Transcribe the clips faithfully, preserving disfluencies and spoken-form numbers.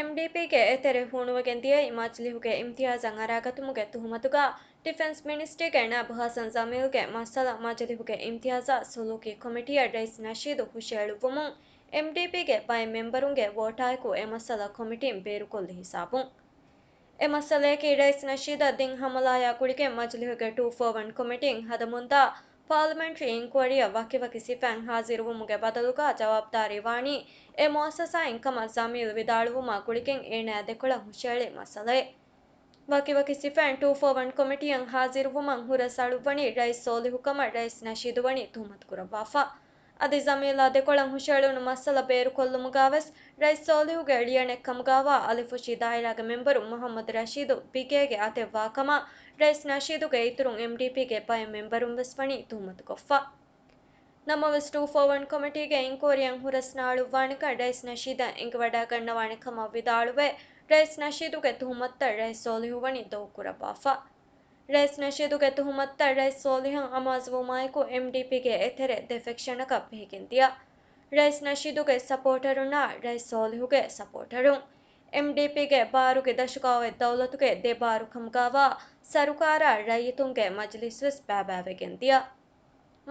އެމްޑީޕީގެ އެތެރެ ހޫނުވެގެން ދިޔައީ މަޖިލިހުގެ އިމްތިޔާޒަށް އަރާގަތުމުގެ ތުހުމަތުގަ ޑިފެންސް މިނިސްޓްރީގެ ނައިބު ހަސަން ޖަމީލްގެ މައްސަލަ މަޖިލިހުގެ އިމްތިޔާޒާ ސުލޫކީ ކޮމިޓީއަށް ރައީސް ނަޝީދު ހުށައެޅުއްވުމުން، އެމްޑީޕީގެ ބައެއް މެމްބަރުންގެ ވޯޓާއެކު އެ މައްސަލަ ކޮމިޓީން ބޭރުކޮށްލި ހިސާބުން. އެ މައްސަލަޔަކީ ރައީސް ނަޝީދަށް ދިން ހަމަލާޔާ ގުޅިގެން މަޖިލިހުގެ ޓޫ ފޯ ވަން ކޮމިޓީން ހަދަމުންދާ ޕާލަމެންޓްރީ އިންކުއަރީއަށް ވަކިވަކި ސިފައިން ހާޒިރުވުމުގެ ބަދަލުގަ ޖަވާބުދާރީ ވާނީ އެ މުއައްސަސާއިން ކަމަށް ޖަމީލް ވިދާޅުވުމާ ގުޅިގެން އޭނާ ދެކޮޅަށް ހުށައެޅި މައްސަލައެއް. ވަކިވަކި ސިފައިން ޓޫ ފޯ ވަން ކޮމިޓީއަށް ހާޒިރުވުމަށް ހުރަސް އަޅުއްވަނީ ރައީސް ސޯލިހު ކަމަށް ރައީސް ނަޝީދު ވަނީ ތުހުމަތު ކުރައްވާފަ. އަދި ޖަމީލާ ދެކޮޅަށް ހުށައެޅުނު މައްސަލަ ބޭރުކޮށްލުމުގަވެސް ރައީސް ސޯލިހުގެ ޅިޔަނެއް ކަމުގަވާ އަލިފުށި ދާއިރާގެ މެމްބަރު މުހައްމަދު ރަޝީދު ބިގޭގެ އަތެއް ވާކަމަށް ރައީސް ނަޝީދުގެ އިތުރުން އެމްޑީޕީގެ ބައެއް މެމްބަރުން ވެސް ވަނީ ތުހުމަތުކޮށްފަ. ނަމަވެސް ޓޫ ފޯ ވަން ކޮމިޓީގެ އިންކުއަރީއަށް ހުރަސް ނާޅުއްވާނެކަން ރައީސް ނަޝީދަށް އެނގިވަޑައިގަންނަވާނެ ކަމަށް ވިދާޅުވެ، ރައީސް ނަޝީދުގެ ތުހުމަތުތައް ރައީސް ސޯލިހު ވަނީ ދޮގުކުރައްވާފަ. ރައީސް ނަޝީދުގެ ތުހުމަތުތައް ރައީސް ސޯލިހަށް އަމާޒުވުމާއެކު، އެމްޑީޕީގެ އެތެރެ ދެ ފެކްޝަނަކަށް ބެހިގެންދިޔަ. ރައީސް ނަޝީދުގެ ސަޕޯޓަރުންނާ ރައީސް ސޯލިހުގެ ސަޕޯޓަރުން. އެމްޑީޕީގެ ބާރުގެ ދަށުގަ އޮތް ދައުލަތުގެ ދެ ބާރު ކަމުގަވާ ސަރުކާރާ ރައްޔިތުންގެ މަޖިލިސް ވެސް ބައިބައިވެގެން ދިޔަ.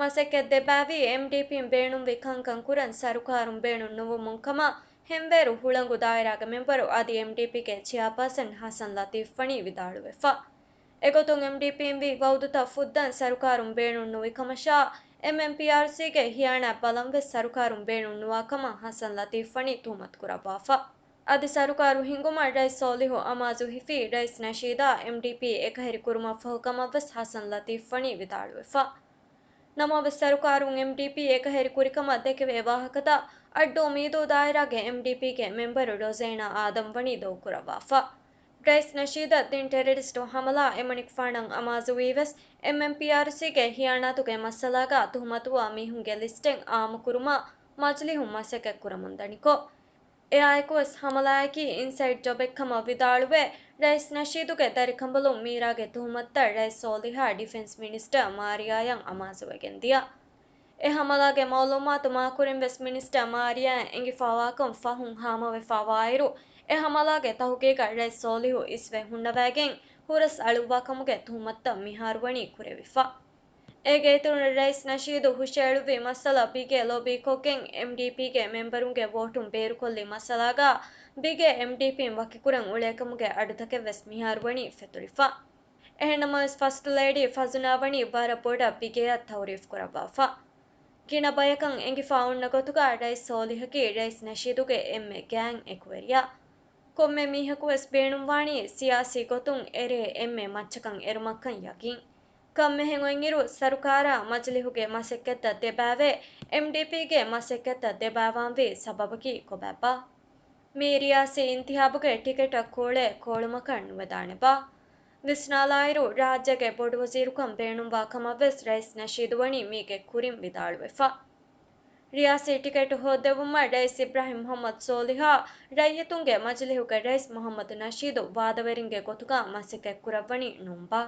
މަސައްކަތް ދެބައިވީ އެމްޑީޕީން ބޭނުންވި ކަންކަން ކުރަން ސަރުކާރުން ބޭނުން ނުވުމުން ކަމަށް ހެންވޭރު ހުޅަނގު ދާއިރާގެ މެމްބަރު އަދި އެމްޑީޕީގެ ޗެއާޕާސަން ހަސަން ލަތީފް ވަނީ ވިދާޅުވެފަ. އެގޮތުން އެމްޑީޕީން ވީ ވައުދުތައް ފުއްދަން ސަރުކާރުން ބޭނުން ނުވި ކަމަށާ، އެމްއެމްޕީއާރްސީގެ ހިޔާނާތް ބަލަން ވެސް ސަރުކާރުން ބޭނުން ނުވާ ކަމަށް ހަސަން ލަތީފް ވަނީ ތުހުމަތު ކުރައްވާފަ. އަދި ސަރުކާރު ހިންގުމަށް ރައީސް ސޯލިހު އަމާޒު ހިފީ ރައީސް ނަޝީދާ އެމްޑީޕީ އެކަހެރި ކުރުމަށްފަހު ކަމަށް ވެސް ހަސަން ލަތީފް ވަނީ ވިދާޅުވެފަ. ނަމަވެސް ސަރުކާރުން އެމްޑީޕީ އެކަހެރި ކުރިކަމަށް ދެކެވޭ ވާހަކަތައް އައްޑޫ މީދޫ ދާއިރާގެ އެމްޑީޕީގެ މެމްބަރު ރޮޒޭނާ އާދަމް ވަނީ ދޮގުކުރައްވާފަ. ރައީސް ނަޝީދަށް ދިން ޓެރަރިސްޓު ހަމަލާ އެމަނިކުފާނަށް އަމާޒުވީވެސް، އެމްއެމްޕީއާރްސީގެ ހިޔާނާތުގެ މައްސަލާގަ ތުހުމަތުވާ މީހުންގެ ލިސްޓެއް އާއްމުކުރުމަށް މަޖިލިހުން މަސައްކަތްކުރަމުންދަނިކޮށް، އެއާއެކުވެސް ހަމަލާއަކީ އިންސައިޑް ޖޮބެއްކަމަށް ވިދާޅުވެ، ރައީސް ނަޝީދުގެ ދަރިކަނބަލުން މީރާގެ ތުހުމަތުތައް ރައީސް ސޯލިހާ ޑިފެންސް މިނިސްޓަރ މާރިޔާޔަށް އަމާޒުވެގެން ދިޔަ. އެ ހަމަލާގެ މައުލޫމާތު މާކުރިން ވެސް މިނިސްޓަރ މާރިޔާއަށް އެނގިފާވާކަން ފަހުން ހާމަވެފާވާއިރު، އެ ހަމަލާގެ ތަހުގީގަށް ރައީސް ސޯލިހު އިސްވެ ހުންނަވައިގެން ހުރަސް އަޅުއްވާކަމުގެ ތުހުމަތުތައް މިހާރު ވަނީ ކުރެވިފަ. އޭގެ އިތުރުން ރައީސް ނަޝީދު ހުށައެޅުއްވި މައްސަލަ ބިގޭ ލޮބީކޮށްގެން އެމްޑީޕީގެ މެމްބަރުންގެ ވޯޓުން ބޭރުކޮށްލި މައްސަލާގަ ބިގޭ އެމްޑީޕީން ވަކިކުރަން އުޅޭކަމުގެ އަޑުތަކެއް ވެސް މިހާރު ވަނީ ފެތުރިފަ. އެހެންނަމަވެސް ފަސްޓް ލޭޑީ ފަޒުނާ ވަނީ ވަރަށް ބޮޑަށް ބިގޭއަށް ތައުރީފް ކުރައްވާފަ. ގިނަ ބަޔަކަށް އެނގިފާ އޮންނަ ގޮތުގަ ރައީސް ސޯލިހަކީ ރައީސް ނަޝީދުގެ އެންމެ ގާތް އެކުވެރިޔާ. ކޮންމެ މީހަކުވެސް ބޭނުންވާނީ ސިޔާސީ ގޮތުން އެރޭ އެންމެ މައްޗަކަށް އެރުމަށްކަން ޔަގީން. ކަންމެހެން އޮތްއިރު، ސަރުކާރާ މަޖިލިހުގެ މަސައްކަތްތައް ދެބައިވެ، އެމްޑީޕީގެ މަސައްކަތްތައް ދެބައިވާންވީ ސަބަބަކީ ކޮބާބާ؟ މި ރިޔާސީ އިންތިހާބުގެ ޓިކެޓަށް ކޯޅޭ ކޯޅުމަކަށް ނުވެދާނެބާ؟ ވިސްނާލާއިރު، ރާއްޖޭގެ ބޮޑުވަޒީރުކަން ބޭނުންވާ ކަމަށްވެސް ރައީސް ނަޝީދު ވަނީ މީގެ ކުރިން ވިދާޅުވެފަ. ރިޔާސީ ޓިކެޓު ހޯއްދެވުމަށް ރައީސް އިބްރާހިމް މުހައްމަދު ސޯލިހާ ރައްޔިތުންގެ މަޖިލިހުގެ ރައީސް މުހައްމަދު ނަޝީދު ވާދަވެރިންގެ ގޮތުގަ މަސައްކަތްކުރައްވަނީ ނޫންބާ؟